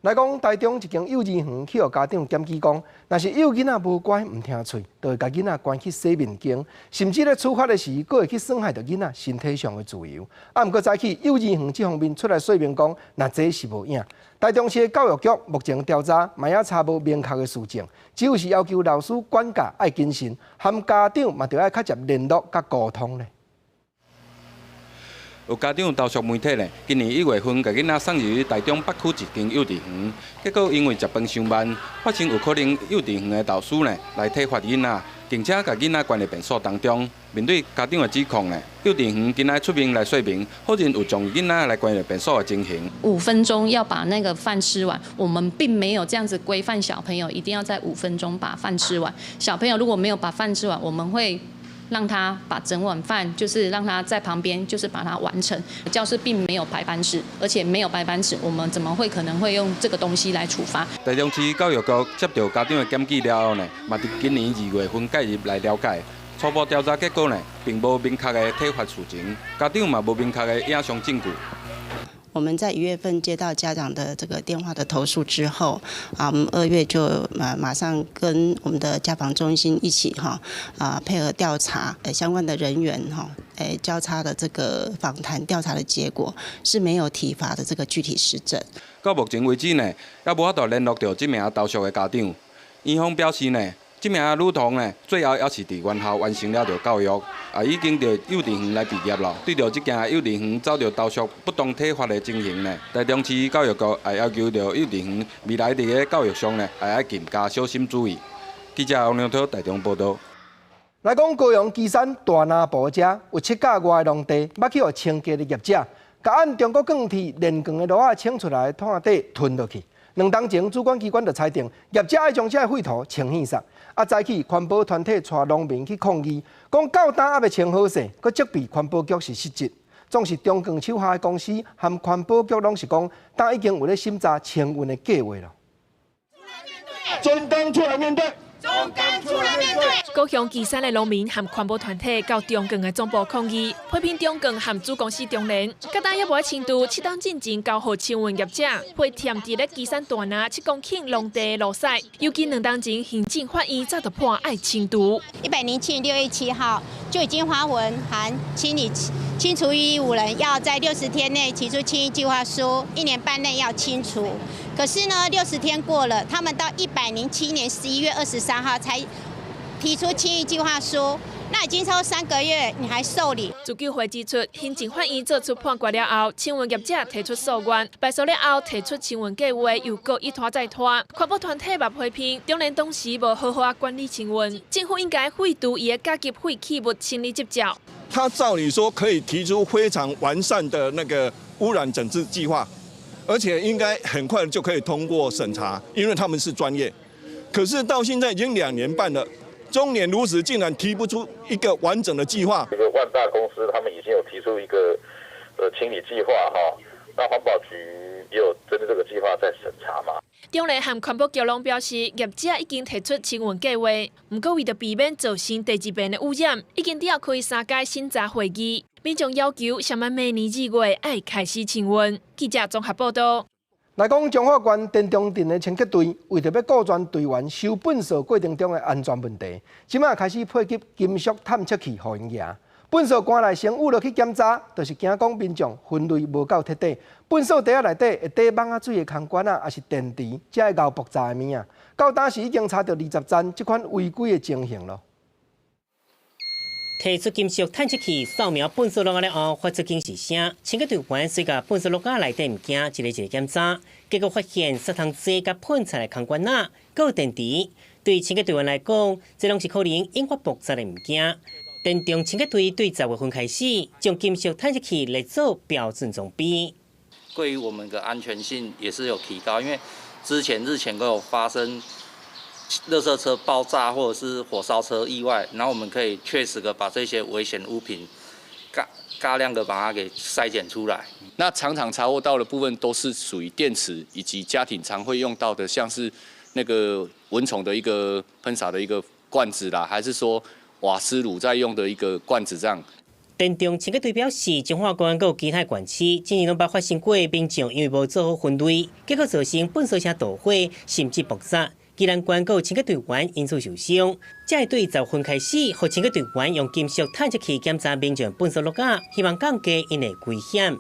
來講，台中一間幼兒園去予家長檢舉講，若是幼囡仔無乖毋聽喙，就會共囡仔關去洗面間，甚至咧處罰的時，閣會去損害著囡仔身體上的自由。毋過早起幼兒園這方面出來說明講，若這是無影。台中市的教育局目前調查，嘛猶查無明確的事證，只有是要求老師管教愛謹慎，和家長嘛著愛較捷聯絡佮溝通咧。有家長投訴媒體呢，今年1月份，共囡仔送入台中北區一間幼稚園，結果因為食飯傷慢，發生有可能幼稚園的老師呢來體罰囡仔，並且共囡仔關佇便所當中。面對家長的指控呢，幼稚園今仔出面來說明，否認有將囡仔來關佇便所的情形。5分鐘要把那個飯吃完，我們並沒有這樣子規範小朋友一定要在五分鐘把飯吃完。小朋友如果沒有把飯吃完，我們會讓他把整碗飯，就是讓他在旁邊，就是把它完成。教室並沒有白板紙，而且沒有白板紙，我們怎麼會可能會用這個東西來處罰？台中市教育局接到家長的檢舉了後呢，嘛佇今年2月份介入來了解，初步調查結果呢，並無明確的體罰事情，家長嘛無明確的影像證據。我們在1月份接到家長的這個電話的投訴之後，啊，我們2月就馬上跟我們的家防中心一起哈啊配合調查，相關的人員哈，交叉的這個訪談調查的結果是沒有體罰的這個具體實證。到目前為止呢，猶無法度聯絡著這名投訴的家長。院方表示呢，這名女童呢，最後猶是佇原校完成了著教育，也已經佇幼稚園來畢業了。對著這件幼稚園遭著投訴不當體罰的情形呢，台中市教育局也要求著幼稚園未來佇个教育上呢，也愛更加小心注意。記者王良濤台中報導。來講高雄旗山大林埔遮有七甲外農地，欲去予清潔的業者，共按中國鋼鐵煉鋼的爐仔清出來的炭塊吞落去。2冬前，主管機關就裁定業者愛將這个廢土清去煞。啊，早起環保團體帶農民去抗議，講到今猶未清好勢，閣責備環保局是失職。總是中鋼手下的公司和環保局攏是講，今已經有咧審查清運的計劃了。中鋼出來面對。中鋼出來面對。高雄旗山的農民和環保團體到中鋼的總部抗議，批評中鋼和子公司中聯，到今猶無清除7冬進前交予清運業者，會填佇咧旗山大林7公頃農地路屎，尤其2冬前行政法院早就判愛清除。107年6月7號就已經發文函清理清除異議五人，要在60天內提出清運計劃書，一年半內要清除。可是呢，60天過了，他們到107年11月23號才提出清運計劃書，那已經超過3個月，你還受理？自救會指出，行政法院做出判決了後，清運業者提出訴願，敗訴了後提出清運計劃，又閣一拖再拖。環保團體嘛批評，中聯當時無好好仔管理清運，政府應該廢除伊的甲級廢棄物清理執照。他照理說可以提出非常完善的那個污染整治計劃，而且應該很快就可以通過審查，因為他們是專業。可是到現在已經2年半了，中聯如此竟然提不出一個完整的計劃。這個萬大公司他們已經有提出一個清理計劃哈，那環保局也有針對這個計劃在審查嘛。中聯和環保局攏表示，業者已經提出清運計劃，毋過為著避免造成第二遍的污染，已經調開三階審查會議。民眾要求，啥物明年2月愛開始清運。記者綜合報道。來講，彰化縣田中鎮的清潔隊為著欲顧全隊員收糞掃過程中的安全問題，這馬開始配給金屬探測器予𪜶舉。糞掃罐內先衊落去檢查，就是驚講民眾分類無夠徹底。糞掃袋仔內底會綴蠓仔水的空罐仔，抑是電池，才會𠢕爆炸的物仔。到今時已經查著20站這款違規的情形囉。提出金屬探測器掃描糞掃罌仔了後，發出警示聲。清潔隊員隨共糞掃罌仔內底物件一个一个檢查，結果發現殺蟲劑佮噴漆的空罐仔，閣有電池。對清潔隊員來講，這攏是可能引發爆炸的物件。田中清潔隊對10月份開始，將金屬探測器列做標準裝備。對於我們的安全性也是有提高，因為之前日前都有發生垃圾車爆炸或者是火燒車意外，然後我們可以確實的把這些危險物品大大量的把它給篩檢出來。那常常查獲到的部分都是屬於電池以及家庭常會用到的，像是那個蚊蟲的一個噴灑的一個罐子啦，還是說瓦斯爐在用的一個罐子這樣。田中清潔隊表示，彰化縣閣有其他縣市，之前攏捌發生過民眾因為無做好分類，結果造成糞掃車導火，甚至爆炸。宜蘭縣閣有清潔隊員因此受傷，才會對10月份開始，予清潔隊員用金屬探測器檢查民眾糞掃罌仔，希望降低𪜶的危險。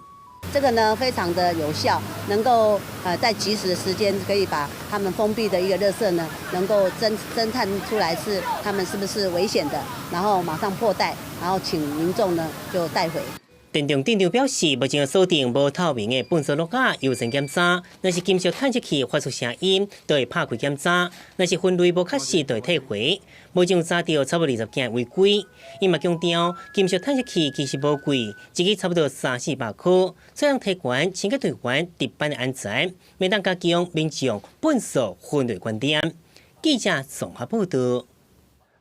這個呢非常的有效，能夠在及時的時間可以把他們封閉的一個垃圾呢，能夠偵探出來是他們是不是危險的，然後馬上破袋，然後請民眾呢就帶回。田中鎮長表示，目前鎖定無透明的糞掃罌仔優先檢查，若是金屬探測器發出聲音，就會拍開檢查；若是分類無確實，就會退回。目前有查著差不多20件違規。伊嘛強調，金屬探測器其實無貴，一支差不多三四百塊，這樣提懸清潔隊員值班的安全，免當加強民眾糞掃分類觀念。記者綜合報導。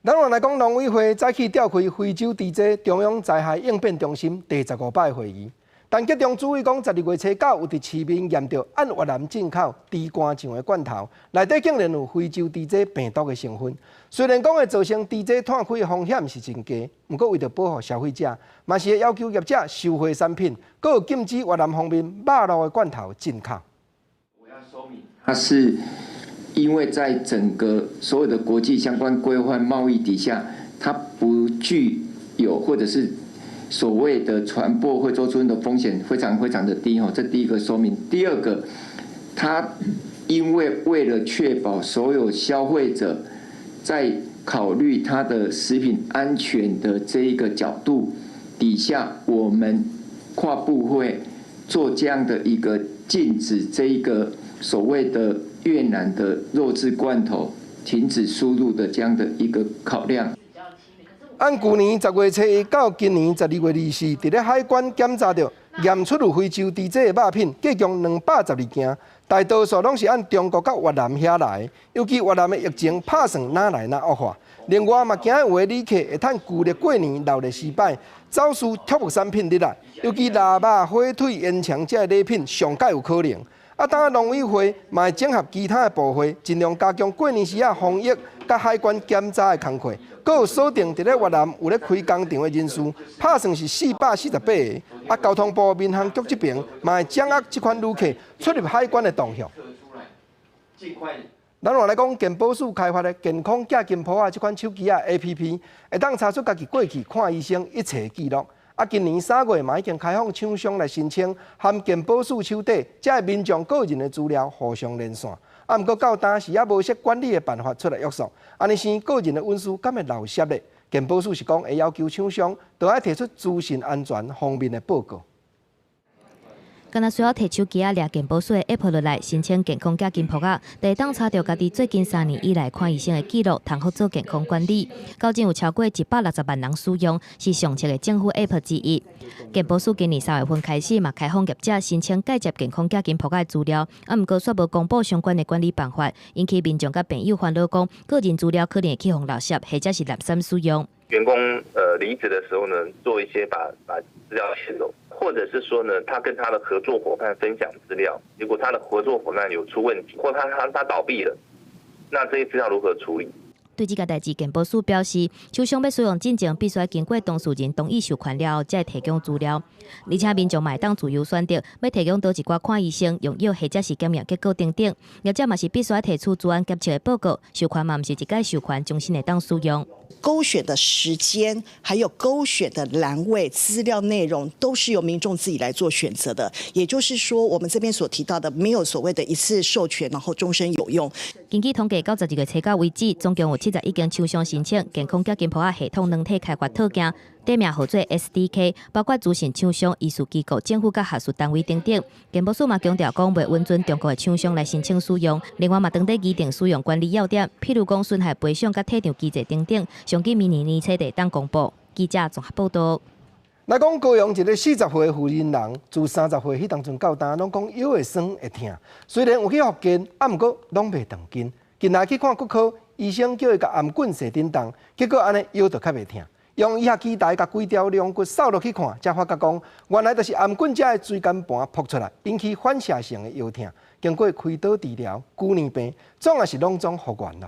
咱來講，農委會早起召開非洲豬災中央災害應變中心第15擺會議。陳吉仲注意講，12月初九有佇市面驗著按越南進口豬肝醬的罐頭，內底竟然有非洲豬隻病毒的成分。雖然講會造成豬隻湠開的風險是真低，毋過為著保護消費者，嘛是會要求業者收回產品，閣有禁止越南方面肉露的罐頭進口。它是因為在整個所有的國際相關規範貿易底下，它不具有或者是所謂的傳播會做出的風險非常非常的低吼，這第一個說明。第二個，它因為為了確保所有消費者在考慮它的食品安全的這一個角度底下，我們跨部會做這樣的一個禁止這一個所謂的越南的肉質罐頭停止輸入的這樣的一個考量。按舊年10月初一到今年12月24，佇咧海關檢查著驗出有非洲豬隻的肉品，計共212件，大多數攏是按中國佮越南遐來。尤其越南的疫情拍算哪來哪惡化。另外嘛，驚有的旅客會趁舊曆過年流日時擺，走私特物產品入來，尤其臘肉、火腿、煙腸這禮品上蓋有可能。啊，當農委會嘛會整合其他的部會，盡量加強過年時仔防疫佮海關檢查的工課。閣有鎖定佇咧越南有咧開工廠的人士，拍算是448個。啊，交通部民航局這邊嘛會掌握這款旅客出入海關的動向。咱換來講，健保署開發的健康寄金鋪仔這款手機仔 APP，會當查出家己過去看醫生一切記錄。啊，今年3月嘛已經開放廠商來申請，含健保署手底這民眾個人的資料互相連線。啊，毋過到當時猶無設管理的辦法出來約束，按呢生個人的隱私敢會漏洩咧？健保署是講會要求廠商都愛提出資訊安全方面的報告。敢若需要提手機仔掠健保署的 App 落來申請健康寄金簿仔，就會當查著家己最近3年以來看醫生的記錄，通好做健康管理。到今有超過160萬人使用，是上捷的政府 App 之一。健保署今年3月份開始嘛開放業者申請介接健康寄金簿仔的資料，啊，毋過煞無公布相關的管理辦法，引起民眾佮病友煩惱，講個人資料可能會去予漏洩，或者是濫訕使用。員工離職的時候呢，做一些把資料洩露。或者是說呢，他跟他的合作夥伴分享資料，結果他的合作夥伴有出問題，或他倒閉了，那這些資料如何處理？對這個代誌，健保署表示，廠商欲使用進前，必須經過當事人同意授權了後，才會提供資料。而且民眾嘛會當自由選擇，欲提供佗一寡看醫生、用藥或者是檢驗結果等等。業者嘛是必須提出資安檢測的報告，授權嘛毋是一擺授權，終身會當使用。勾選的時間，還有勾選的欄位、資料內容，都是由民眾自己來做選擇的。也就是說，我們這邊所提到的，沒有所謂的一次授權，然後終身有用。根據統計，到12月初九為止，總共有71間廠商申請健康寄金簿仔系統軟體開發套件，塊名號做 SDK，包括資訊廠商、醫術機構、政府佮學術單位等等。健保署嘛強調講，袂允准中國的廠商來申請使用。另外嘛，當咧擬定使用管理要點，譬如講損害賠償佮退場機制等等。上緊明年年初就會當公布。記者綜合報道。來講高雄一个40歲的婦人人，自30歲彼當陣到今，攏講腰會酸會疼。雖然有去復健，啊，毋過攏袂斷筋。近來去看骨科，醫生叫伊共頷頸踅振動，結果按呢腰就較袂疼。用醫學器材共規條龍骨掃落去看，才發覺講原來就是頷頸這的椎間盤膨出來，引起反射性的腰疼。經過開刀治療，幾年病，總也是攏總復原囉。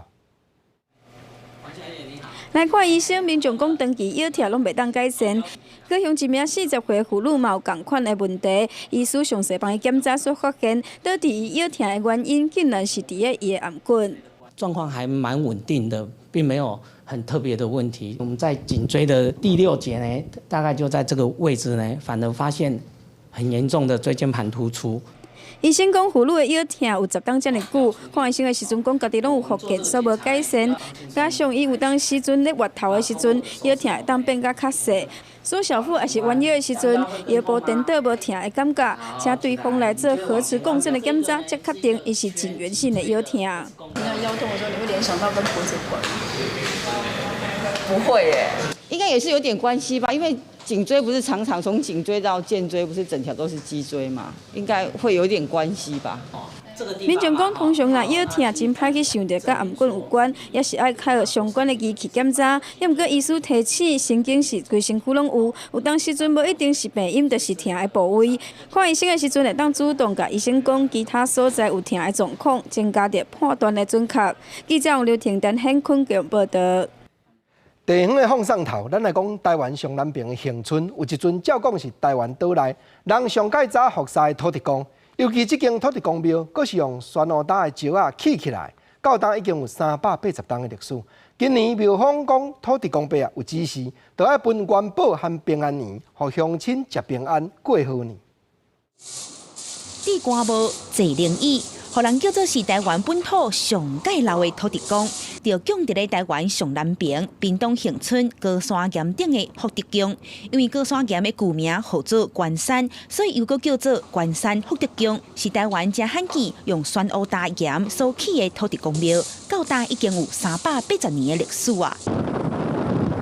來看醫生，民眾講長期腰疼攏袂當改善。高雄一名40歲婦女嘛有仝款的問題，醫師詳細幫伊檢查所發現，導致伊腰疼的原因，竟然是佇咧伊的頷頸。狀況還蠻穩定的，並沒有很特別的問題。我們在頸椎的第六節呢，大概就在這個位置呢，反而發現很嚴重的椎間盤突出。醫生講，婦女的腰疼有10冬遮爾久，看醫生的時陣講，家己攏有復健，煞無改善。加上伊有當時陣咧越頭的時陣，腰疼會當變甲較細。縮小腹抑是彎腰的時陣，腰部顛倒無疼的感覺，請對方來做核磁共振的檢查，才確定伊是頸源性的腰疼。那腰痛的時候，你會聯想到跟脖子有關？不會耶，應該也是有點關係吧，因為頸椎不是常常從頸椎到薦椎，不是整條都是脊椎嗎？應該會有點關係吧？民眾講，通常若腰疼，真歹去想著佮頷頸有關，也是愛開相關的儀器檢查。猶毋過醫師提醒，神經是規身軀攏有，有當時陣無一定是病因，就是疼的部位。看醫生的時陣，會當主動共醫生講其他所在有疼的狀況，增加著判斷的準確。記者王劉婷、陳顯坤報道。地方的放送頭，咱來講台灣上南邊的恆春，有一尊照講是台灣島內人上蓋早服侍的土地公。尤其這間土地公廟，閣是用酸烏焦的石仔起起來，到今已經有380冬的歷史。今年廟方講土地公伯啊有指示，都愛分元寶和平安圓，予鄉親食平安過好年。地瓜無坐輪椅，予人叫做是台灣本土上蓋老的土地公，就供佇咧台灣上南邊屏東恆春高山岩頂的福德宮。因為高山岩的舊名號做關山，所以又閣叫做關山福德宮，是台灣誠罕見用酸烏焦岩所起的土地公廟，到今已經有380年的歷史啊！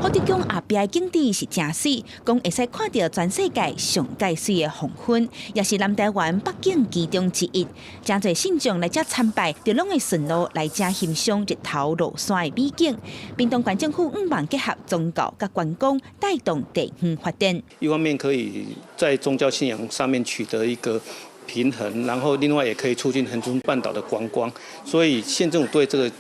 福德宮後壁的景致是誠媠，講會使看著全世界上蓋媠的黃昏，也是南台灣八景其中之一。誠濟信眾來遮參拜，就攏會順路來遮欣賞日頭落山的美景。屏東縣政府向望結合宗教佮觀光，帶動地方發展。一方面可以在宗教信仰上面取得一個平衡，然後另外也可以促進恆春半島的觀光，所以縣政府對這個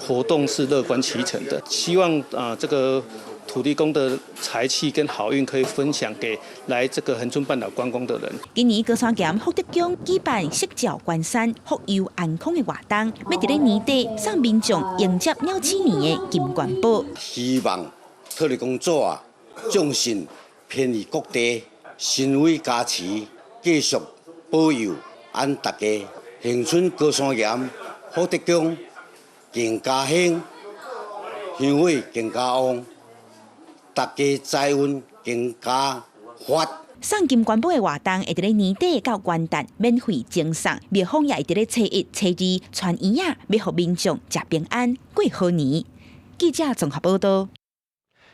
活動是樂觀其成的，希望啊這個土地公的財氣跟好運可以分享給來這個恆春半島觀光的人。今年高山岩福德宮舉辦釋教關山福佑安康的活動，欲佇咧年底送民眾迎接鳥鼠年的金元寶。希望土地公祖啊，眾神遍於各地，神威加持，繼續保佑俺大家恆春高山岩福德宮更加興，香火更加旺。大家財運更加發。送金元寶的活動會佇咧年底到元旦免費贈送，廟方也會佇咧初一、初二傳圓仔，欲予民眾食平安過好年。記者綜合報道。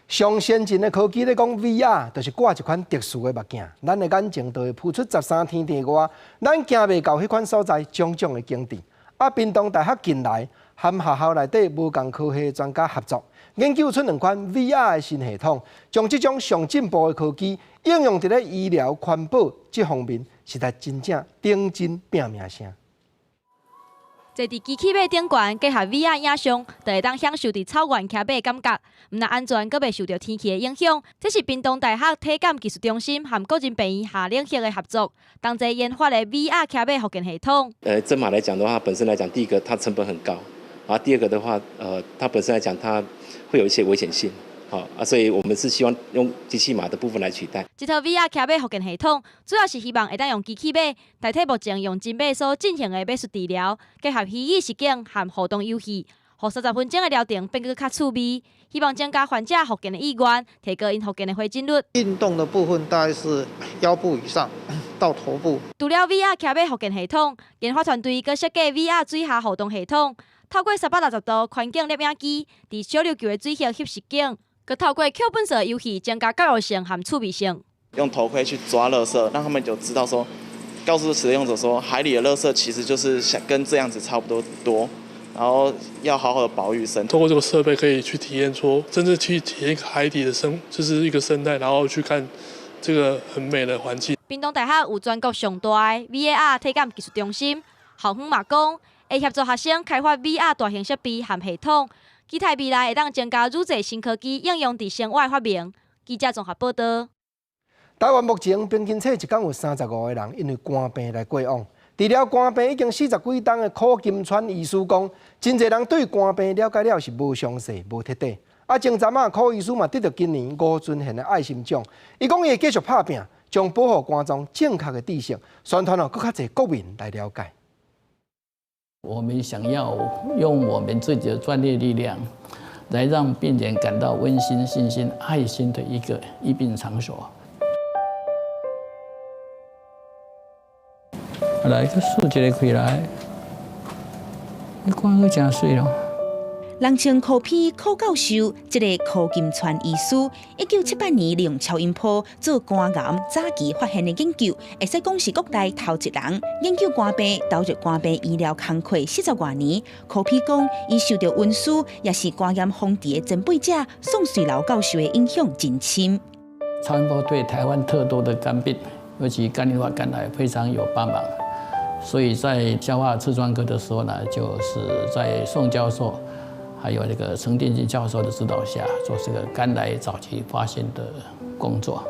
上先進的科技咧講 VR，就是掛一款特殊的目鏡，咱的眼前就會浮出13天地外，咱行袂到彼款所在，種種的景致。啊，屏東大學近來和學校內底無仝科系的專家合作，研究出兩款 VR 的新系統，將這種上進步的科技應用佇咧醫療、環保這方面，實在真正頂真拼命聲。坐佇機器馬頂懸，結合 VR 影像，就會當享受佇草原騎馬的感覺，毋但安全，閣袂受著天氣的影響。這是屏東大學體感技術中心和國人病院夏令營的合作，同齊研發的 VR 騎馬復健系統。真馬來講的話，本身來講，第一個它成本很高，啊，第二個的話，它本身來講，它會有一些危險性。好啊，所以我們是希望用機器馬的部分來取代。這套 VR 騎馬復健系統，主要是希望會當用機器馬代替目前用真馬所進行的馬術治療，結合虛擬實境和互動遊戲，予30分鐘的療程變閣較趣味。希望增加患者復健的意願，提高𪜶復健的回診率。運動的部分大概是腰部以上到頭部。除了 VR 騎馬復健系統，研發團隊閣設計 VR 水下互動系統，透過360度環境攝影機，佇小琉球的水域翕實景。閣透過抾糞掃遊戲，增加教育性和趣味性。用頭盔去抓垃圾，讓他們就知道說，告訴使用者說，海裡的垃圾其實就是像跟這樣子差不多多，然後要好好的保育生態。透過這個設備可以去體驗說，真正去體驗海底的生，就是一個生態，然後去看這個很美的環境。屏東大學有全國上大的 VAR 體感技術中心，校方嘛講，會協助學生開發 VR 大型設備和系統。期待未來會當增加愈濟新科技應用佇生活的發明。記者綜合報道。台灣目前平均一工有35個人因為肝病來過往。治療肝病已經40幾冬的柯金川醫師講，真濟人對肝病了解了是無詳細、無徹底。啊，前陣仔柯醫師嘛得著今年吳尊賢的愛心獎，伊講伊會繼續拍拚，將保護肝臟正確的知識宣傳予閣較濟國民來了解。我們想要用我們自己的專業力量，來讓病人感到溫馨、信心、愛心的一個醫病場所。來，閣豎一个開來，你看閣誠媠咯。人稱柯 P 柯教授，這个柯金川醫師，1978年利用超音波做肝癌早期發現的研究，會使講是國內頭一人研究肝病，投入肝病醫療工課40外年。柯 P 講，伊受著恩師，也是肝癌防治的前輩者宋瑞樓教授的影響真深。超音波對台灣特多的肝病，尤其肝硬化、肝癌非常有幫忙，所以在消化次專科的時候呢，就是在宋教授，還有這個陳定進教授的指導下，做這個肝癌早期發現的工作。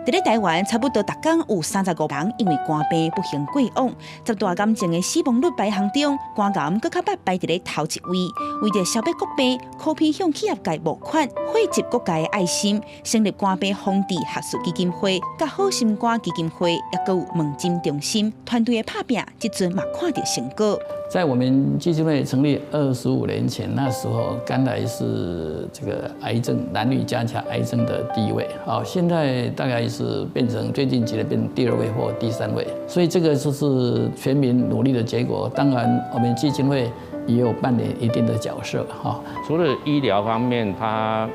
佇咧台灣，差不多逐工有35人因為肝病不幸過往。十大癌症的死亡率排行中，肝癌閣較捌排佇咧頭一位。為著消滅國病，柯 P 向企業界募款，匯集各界的愛心，成立肝病防治學術基金會、佮好心肝基金會，抑閣有門診中心。團隊的拍拚，這陣嘛看著成果。在我們基金會成立25年前，那時候肝癌是這個癌症男女加起來癌症的第一位。好，現在大概是變成最近幾年變成第二位或第三位，所以這個就是全民努力的結果。當然，我們基金會也有扮演一定的角色哈。除了醫療方面，他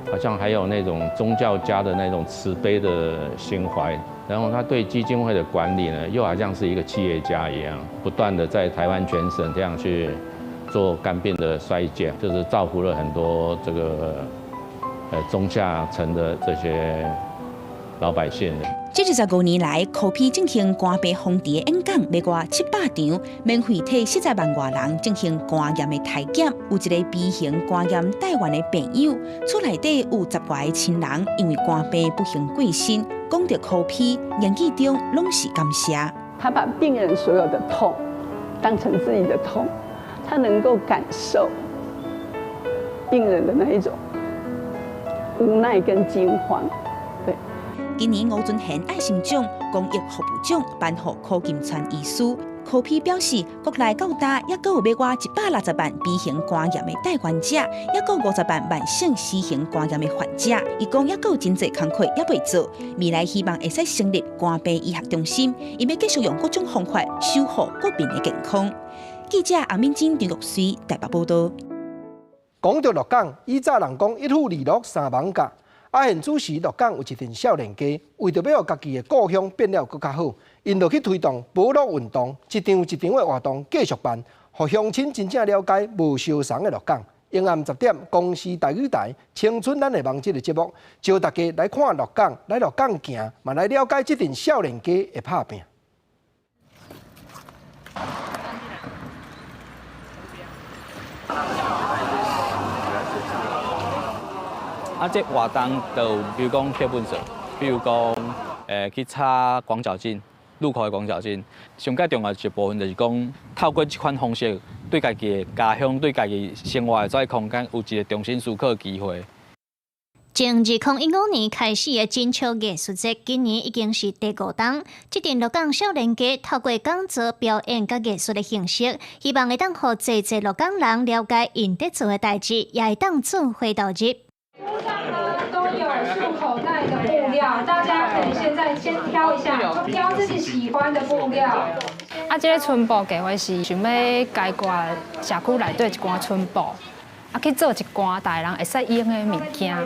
好像還有那種宗教家的那種慈悲的心懷。然後他對基金會的管理呢，又好像是一個企業家一樣，不斷的在台灣全省這樣去做肝病的篩檢，就是造福了很多這個中下層的這些老百姓。這25年來，柯 P 進行肝病防治的演講，欲外700場，免費替40萬外人進行肝癌的篩檢。有一个 B 型肝癌帶原的病友，厝內底有10外个親人因為肝病不幸過身。講著柯 P，言語中攏是感謝。他把病人所有的痛當成自己的痛，他能夠感受病人的那一種無奈跟驚慌。對。今年吳尊賢愛心獎公益服務獎頒予柯金川醫師。柯 P 表示，國內到今抑閣有欲外160萬 B 型肝癌的帶原者，抑閣50萬慢性 C 型肝癌的患者。伊講抑閣有真濟工課猶未做，未來希望會使成立肝病醫學中心，伊欲繼續用各種方法守護國民的健康。記者阿敏珍、張玉水台北報導。講著鹿港，以早人講一府二鹿三艋舺。啊，現此時鹿港有一陣少年家，為著欲予家己的故鄉變了閣較好，𪜶就去推動保鹿運動，一場一場的活動繼續辦，予鄉親真正了解無相仝的鹿港。下暗10點，公視台語台《青春咱的夢》這个節目，招大家來看鹿港，來鹿港行，嘛來了解這陣少年家的拍拚。啊，這活動就比如講貼本書，比如講，去插廣角鏡，入口的廣角鏡。上蓋重要一部分就是講，透過這款方式，對家己的家鄉、對家己生活的這個空間，有一個重新思考的機會。從2015年開始的金秋藝術節，今年已經是第五冬。這陣鹿港少年家透過講座、表演佮藝術的形式，希望會當予濟濟鹿港人了解𪜶佇做的代誌，也會當做伙投入。桌上呢都有束口袋的布料，大家可以現在先挑一下，挑自己喜歡的布料。啊，這个春布計畫是想欲解決社區內底一寡春布，啊去做一寡大人會使用的物件。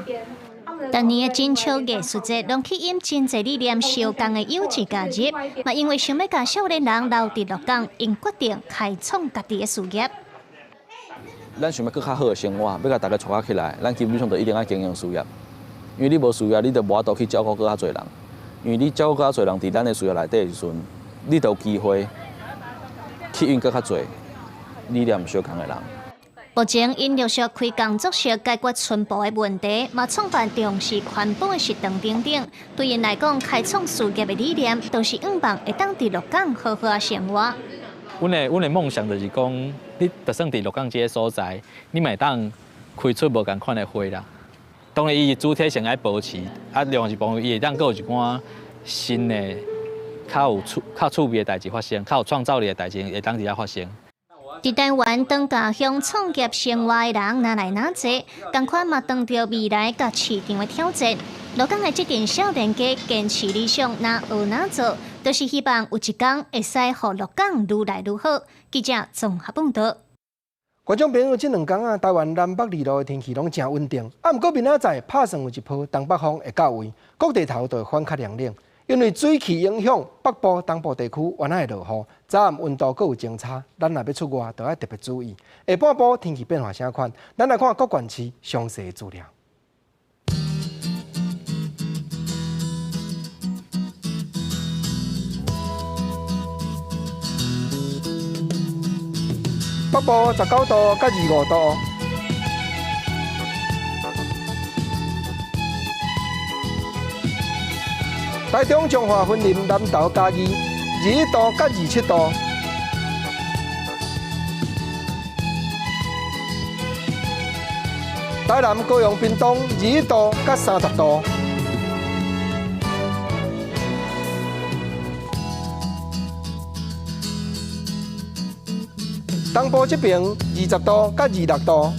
逐年的金秋藝術節，攏吸引真濟理念相仝的友誼加入，嘛因為想欲共少年人留佇鹿港，𪜶決定開創家己的事業。咱想欲閣較好的生活，欲共大家帶起來，咱基本上就一定愛經營事業，因為你無事業，你就無法度去照顧閣較濟人。因為你照顧閣較濟人，佇咱的事業內底的時陣，你就有機會吸引閣較濟理念相仝的人。目前，𪜶陸續開工作室解決春布的問題，嘛創辦重視環保的食堂等等。對𪜶來講，開創事業的理念，都是向望會當佇鹿港好好仔生活。阮的夢想就是講，你就算佇鹿港這个所在，你嘛會當開出無仝款的花啦。當然，伊的主體性愛保持，啊，另外一部分伊會當閣有一寡新的、較趣味的代誌發生，較有創造力的代誌會當佇遐發生。佇台灣當家鄉創業生活的人若來若濟，仝款嘛當著未來佮市場的挑戰。鹿港的這陣少年家堅持理想，若學若做，就是希望有一天會使予鹿港愈來愈好。記者綜合報導。觀眾朋友，這兩工啊，台灣南北二路的天氣攏誠穩定。啊，毋過明仔載拍算有一波東北風會到位，各地頭就會反較涼冷。因為水汽影響，北部、東部地區原來會落雨，早暗溫度閣有增差。咱若欲出外，就愛特別注意。下半晡天氣變化啥款？咱來看各縣市詳細的資料。北部19度佮25度，台中彰化雲林南投嘉義21度佮27度，台南高雄屏東21度佮30度。東部這邊20度佮26度，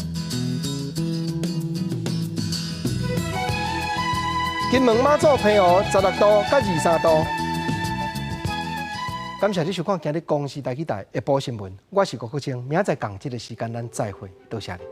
金門馬祖澎湖16度佮23度。感謝你收看今日公視台語台下晡新聞，我是郭國清，明仔載仝這个時間咱再會，多謝你。